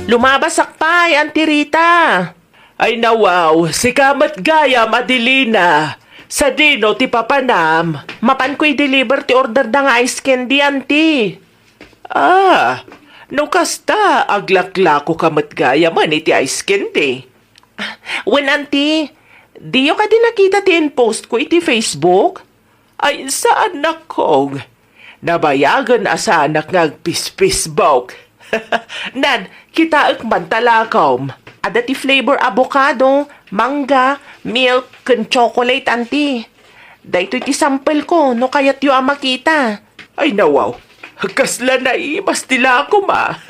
Lumabasak pay, Auntie Rita. Ay nawaw, sika met gayam, Adelina. Sadino ti papanam? Mapanko i-deliver ti orderda nga ice candy, Auntie. Ah, no kasta, aglaklakoka met gayamen iti ice candy. Wen, Auntie, diyo kadi nakita ti in-postko iti Facebook? Ay, saanak, Kong. Nabayagen a saanak nga agpis-Facebook. Nan, kitaek man ta lakom. Adda ti flavor avocado, mangga, milk, ken chocolate, Auntie. Daytoy ti sample ko no kayatyo a makita. Ay, nawaw. Kasla naimas ti lakom a.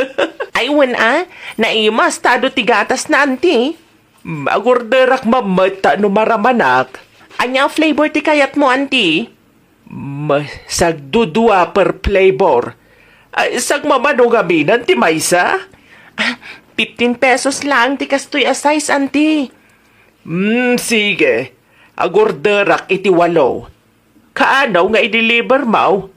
Ay, wen a, naimas ta adu ti gatasna, Auntie. Mm, agorderak mammet ta no maramanak. Ania a flavor ti kayatmo, Auntie? Mm, sagdudua per flavor. Ay, sagmamano ngamin ti maysa? Ah, fifteen pesos laeng ti kastoy a size, Auntie. Mm, sige. Agorderak iti walo. Kaano nga i-deliver mo?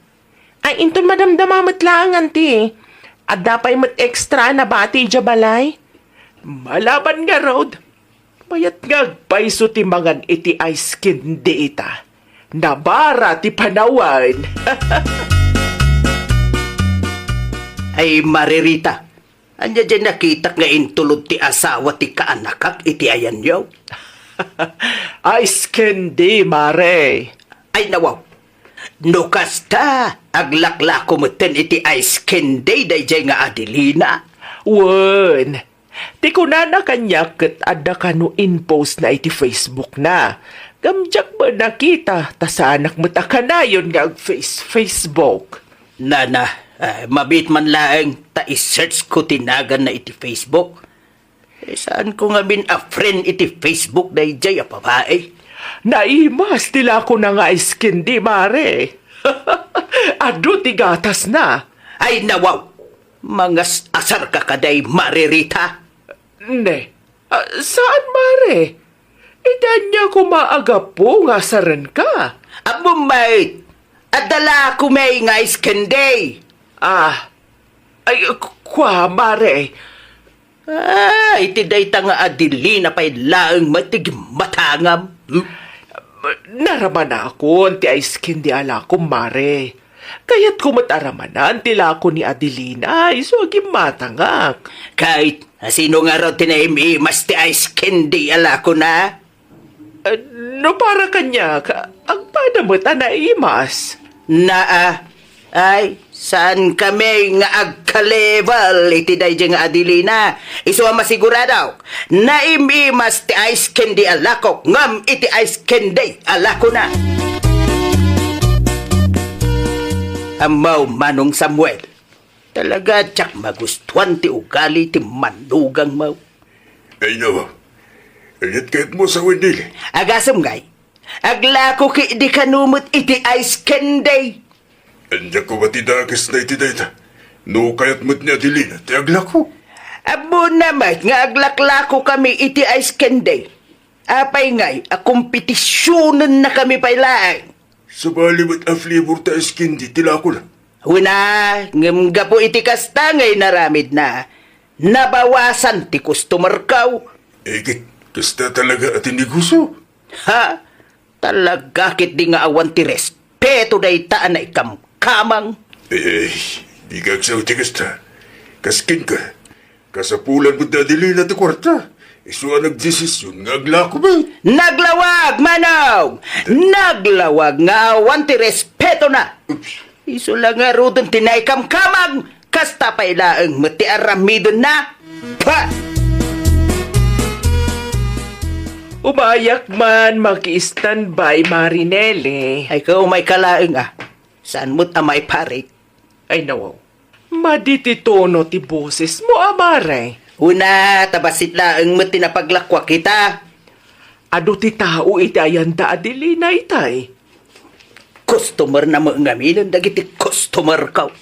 Ay, inton madamdama met laeng, Auntie. Adda pay met extra a nabati idiay balay. Malaban ngarud, mayat nga agpayso ti mangan iti ice candy ita. Nabara ti panawen. Ay, Mare Rita, ania diay nakitak nga intulod ti asawa ti kaanakak iti ayanyo? Ice candy, Mare. Ay, nawaw. No kasta, aglaklako metten iti ice candy daydiay nga Adelina. Wen, ti kunana kaniak ket adda kano in-postna iti Facebook na. Ngem diak met nakita, ta saanak met a kanayon nga agface-Facebook. Nana, eh, mabiit man laeng ta i-search ko ti naganna iti Facebook. Eh, saanko ngamin a friend iti Facebook daydiay a babai? Naimas ti lakona nga ice candy, Mare. Adu ti gatasna. Ay, nawaw! Mangas-asarka kadi, Mare Rita? Ne, ah, saan, Mare? Iti ania koma a gapu nga asarenka? Ammom met, adda la koma nga ice candy. Ah, ay, ku-, kua, Mare. Ah, iti dayta nga Adelina pay laeng met ti gimmatangam. Hmm? Naramanakon ti ice candy a lakom, mare. Kayatko met aramanan ti lako ni Adelina, isu a gimmatangak. Ket asino ngarud ti naim-imas ti ice candy a lakona? Eh, no para kaniak, agpada met a naimas. Naa, ay, saan kami nga agka-level iti daydi nga Adelina. Isu a masiguradok, naim-imas ti ice candy a lakok ngem iti ice candy a lakona. Ammo, Manong Samuel, talaga diak magustuan ti ugali ti mannugangmo. Ay, no. Ket kayatmo sawen, Neli? Agasem ngay, aglako ketdi kano met iti ice candy. Ania koma ti dakesna iti dayta? No kayat met ni Adelina ti aglako. Ammona met nga aglaklako kami iti ice candy. Apay ngay a kompetisionennakami pay laeng? Sabali met a flavor ti ice candy ti lakona. Wen a, ngem gapu iti kasta nga inaramidna, nabawasan ti customerko. Eh, ket kasta talaga a ti negosio. Ha? Talaga ketdi nga awan ti respeto dayta a naikamkamang. Eh, dika agsao ti kasta. Kas kenka, kasapulan met ni Adelina ti kuarta. Isu a nagdesision nga aglako met. Naglawag, Manong! Naglawag nga awan ti respetona! Oops. Isu la ngaruden ti naikamkamang, kasta pay laeng met ti aramidenna. Pa! Umayak man, maki-standby, Mare Neli. Ay, ka, umayka laeng, a. Saan met a maiparit? Ay, nawaw. Madi ti tono ti bosesmo, a, mare. Wen a, ta bassit laeng met ti napaglakuak ita. Adu ti tao iti ayanda, Adelina, itay. Customerna met ngaminen dagiti customerko.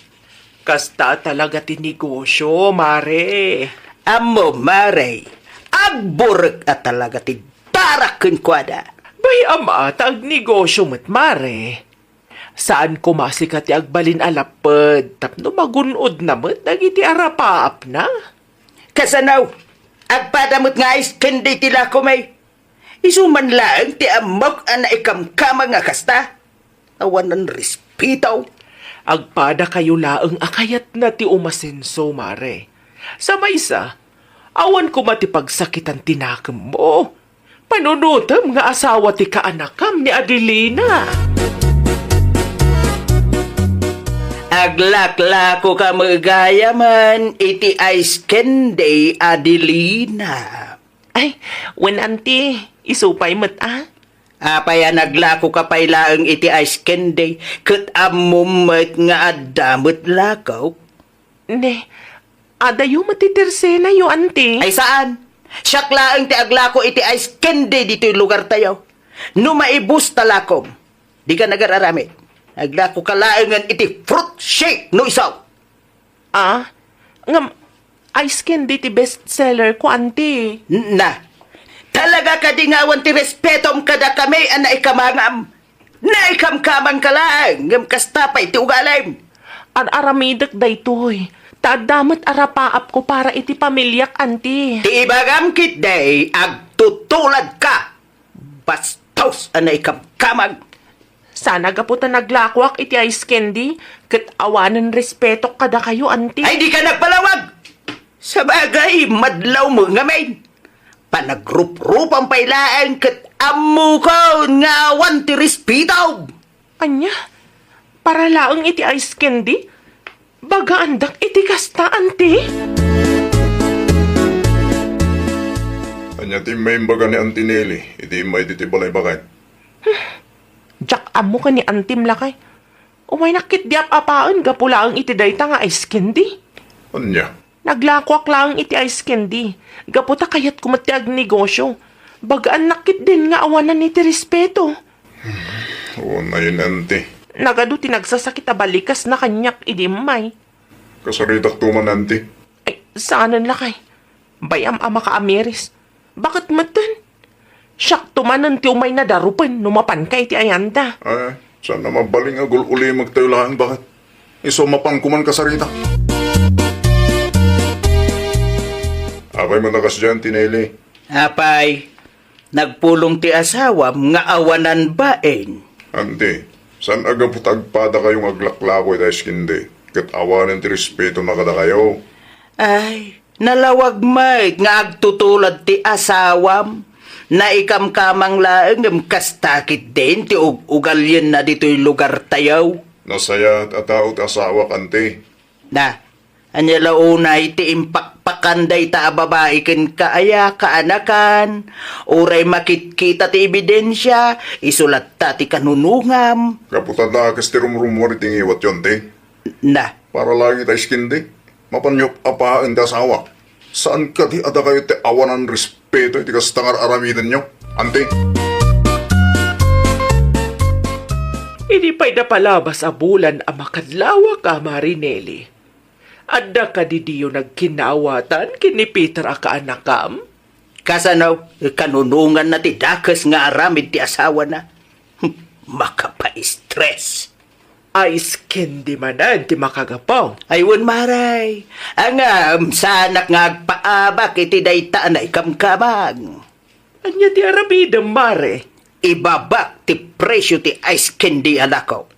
Kasta talaga ti negosio, mare. Ammo, mare, agburek a talaga ti darak kenkuada. Bay, ama, ta agnegosio met, mare. Saan koma sika ti agbalin a lapped tapno magun-odna met dagiti arapaapna? Kasano? Agpada met nga ice candy ti lakomi. Isu man laeng ti ammok a naikamkamang a kasta. Awanan respeto. Agpadakayo laeng a kayatna ti umasenso, mare. Sa maysa, awan koma ti pagsakitan ti nakemmo. Panunotem nga asawa ti kaanakam ni Adelina. Aglaklako ka met gayamen iti ice candy, Adelina. Ay, wen, anti, isu pay met a. Apay a naglako ka pay laeng iti ice candy, ket ammom met nga adda met lakok? Ne, adayo met ti tersenayo, anti. Ay, saan. Siak laeng ti aglako iti ice candy ditoy lugartayo. No maibus ta lakom, dika nagar-aramid. Aglako ka laengen iti fruit shake no isu. Ah, ngem ice candy ti best seller ko, anti. Na, talaga kadi nga awan ti respetom kadakami a naikamangam? Naikamkamang ka laeng, ngem kasta pay ti ugalim. Ar-aramidek daytoy, ta adda met arapaapko para iti pamiliak, anti. Ti ibagam ketdi, agtutulad ka. Bastos a naikamkamang. Sana gapu ta naglakoak iti ice candy, ket awanen respetok kadakayo, anti. Ay, dika nagpalawag! Sabagay, madlawmo ngamin. Panagruprupam pay laeng ket ammokon nga awan ti respeto. Ania? Para laeng iti ice candy? Bagaandak iti kasta, anti? Ania ti immaimbaga ni Anti Neli iti immay ditoy balay baket? Diak ammo ken ni antim, lakay. Umaynak ketdi ap-apaen gapu laeng iti dayta nga ice candy. Ania? Naglakoak laeng iti ice candy, gapu ta kayatko met ti agnegosio. Bagaannak ketdin nga awanan iti respeto. Unayen, anti. Nagadu ti nagsasakit a balikasna kaniak idi immay. Kasaritakto man, anti. Ay, saanen, lakay. Bay-am a makaamiris. Baket metten. Siakto manen ti umayna darupen no mapanka iti ayanda. Eh, saan a mabalin nga gul-ulimektayo laeng baket. Isu a mapanko man kasaritak. Apay met a kasdiay, Anti Neli? Apay, Nagpulong ti asawam nga awanan bain. Anti, saan a gapu ta agpadakayo nga aglaklako iti ice candy, ket awanen ti respetona kadakayo? Ay, nalawag met nga agtutulad ti asawam. Naikamkamang laeng ngem kasta ketdin ti ug-, ugalienna ditoy lugartayo. Nasayaat a tao ti asawak, anti. Na, ania la unay ti impakpakan dayta a babai kenka aya, kaanakan? Uray makitkita ti ebidensia, isu latta ti kanunongam. Gapu ta dakes ti rumrumuar iti ngiwatyo, anti? Na. Para laeng ita ice candy, mapanyo ap-apaen ti asawak. Saan kadi a dakayo ti awanan respeto iti kasta nga ar-aramidenyo, anti? Idi pay napalabas a bulan a makadlawak a Mari Nelly, adda kadi diyo nagkinnaawatan ken ni Peter a kaanakam? Kasano, kanunonganna ti dakes nga aramid ti asawana? Makapaistres. Ice candy manen ti makagapu. Ay, wen, Mare. Ngem, saanak nga agpaabak iti dayta a naikamkamang. Ania ti aramidem, Mare? Ibabak ti presio ti ice candy a lako.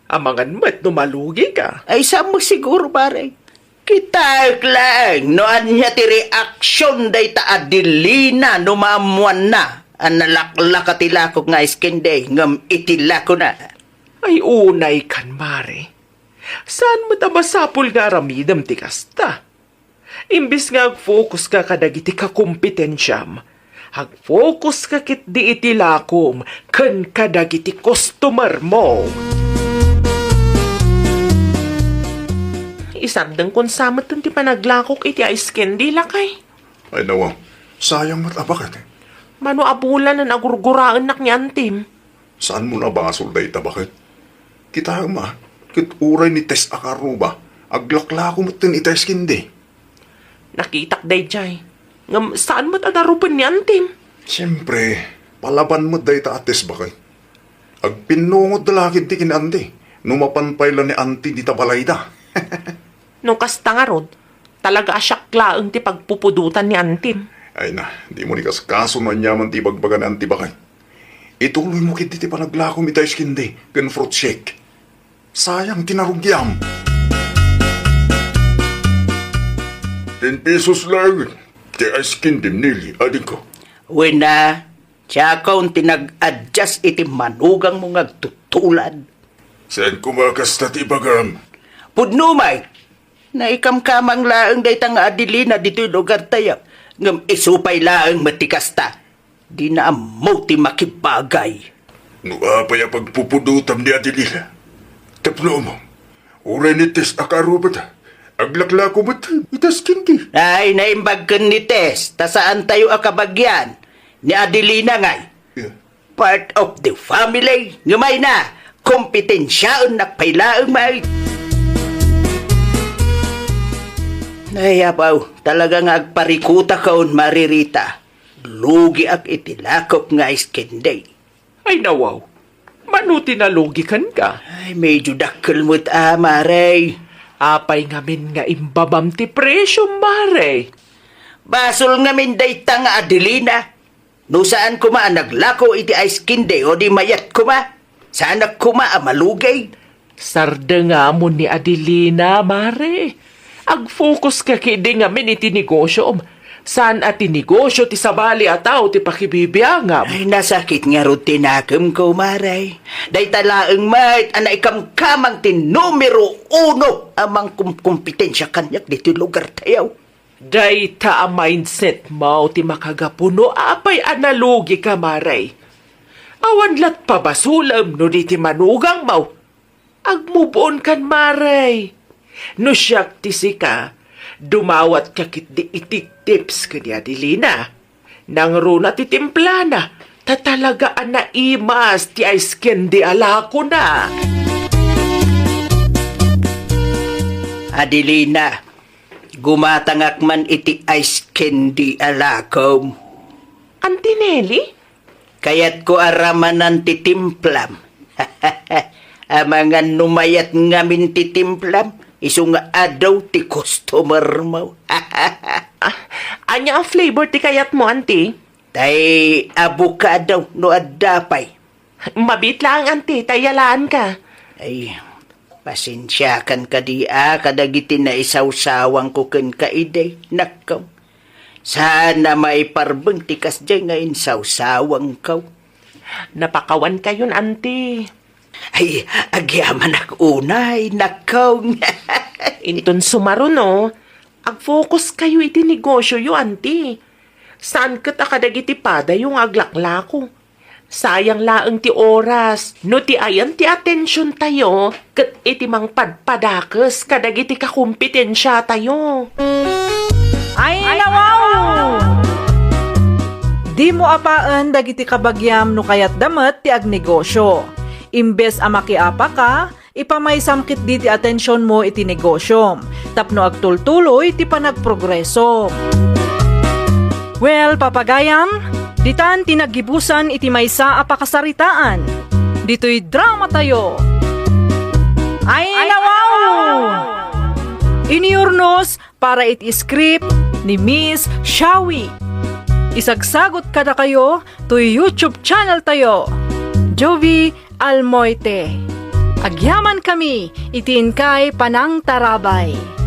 Amangan met no malugi ka. Ay, saan mo siguro, Mare? Kitaek laeng no ania ti reaksion dayta Adelina no maammoanna a nalaklaka ti lakok nga ice candy ngem iti lakona. Ay, unay kan, Mare. Saan met a masapul nga aramidem ti kasta? Imbes nga agfocus ka kadagiti kakompetensiam, agfocus ka ketdi iti lakom ken kadagiti customer mo. Isardengkon sa met ti panaglakok iti ice candy, lakay. Ay, nawa. Sayang met a baket. Mano a bulan a nagurguraennak ni antim? Saan mo nabasol dayta baket? Kitaem a, ket uray ni Tess a kaarruba, aglaklako metten ita ice candy. Nakitak daydiay. Ngem saan met a narupen ni antim? Siempre, palaban met dayta a Tess baket. Agpinnungotda la ketdi ken anti, no mapan pay la ni anti dita balayda. No kasta ngarud, talaga a siak laeng ti pagpupudotan ni antim. Ay na, dimo ni kaskaso no aniaman ti ibagbaga ni anti baket. Ituloy mo ketdi ti panaglakom ita ice candy ken fruit shake. Sayang ti narugiam. Ten pesos laeng ti ice candy, Nelly, adingko. Wen a, siakon ti nag-adjust iti manugangmo nga agtutulad. Saan koma kasta ti ibagam? Pudno met. Naikamkamang laeng dayta nga Adelina ditoy lugartayo. Ngem isu pay laeng met ti kasta. Dina ammo ti makibagay. No apay a pagpupudotam ni Adelina? Tapno mo, uray ni Tess a kaarrubada, aglaklako met ita ice candy. Ay, naimbag ken ni Tess, ta saantayo a kabagian. Ni Adelina ngay. Yeah. Part of the family. Ngem ay na, kompetensiaennak pay laeng met. Ay, apaw, talaga nga agparikutakon, Mari Rita. Lugiak iti lakok nga ice candy. Ay, nawaw. Mano ti nalugi kenka? Ay, medyo dakkel met a, Mare. Apay ngamin nga imbabam ti presyo, Mare? Basol ngamin dayta nga Adelina. No saan koma a naglako iti ice candy o di mayat koma, saanak koma a malugi. Sardengamon ni Adelina, Mare. Agfocus ka ketdi ngamin iti negosyom. Saan a ti negosyo ti sabali a tao ti pakibibiangam. Ay, nasakit ngarud ti nakemko, Mare. Dayta laeng met a naikamkamang ti numero uno a mangkumkompetensia kaniak ditoy lugartayo. Dayta a mindset mo ti makagapu no apay a nalugika, Mare. Awan lat pabasolem no di ti manugangmo. Agmove on kan, Mare. No siak ti sika, dumawatka ketdi iti tips ken ni Adelina. Nangruna ti timplana, ta talaga a naimas ti ice candy a lakona. Adelina, gumatangak man iti ice candy a lakom. Auntie Nelly? Kayatko a ramanan ti timplam. Amangan no mayat ngamin ti timplam, isu nga adu ti customer mo. Ah, ania a flavor ti kayatmo, Auntie? Ay, abukado no adda pay. Mabiit laeng, anti, ta iyalaanka. Ay, pasensiakan kadi a kadagiti naisawsawangko kenka idi, nakkaw. Saan a maiparbeng ti kasdiay nga insawsawangko. Napakawankayon, anti. Ay, agyamanak unay, nakkaw. Inton sumaruno, ag-focus kayo iti negosioyo, anti. Saan ket a kadagiti padayo nga aglaklako. Sayang laeng ti oras no ti ayan ti atensiontayo ket iti mangpadpadakes kadagiti kakompetensiatayo. Ay, nawaw! Dimo apaen dagiti kabagiam no kayatda met ti agnegosio. Imbes a makiapaka, ipamaysam ketdi ti atensionmo iti negosiom tapno agtultuloy ti panagprogresom. Well, papagayam, ditan ti naggibusan iti maysa a pakasaritaan. Ditoy dramatayo. Ay, nawaw! Iniurnos para iti script ni Miss Shawi. Isagsagot kadakayo toy YouTube channel tayo, Jovie Almoite. Agyaman kami iti inkay panangtarabay.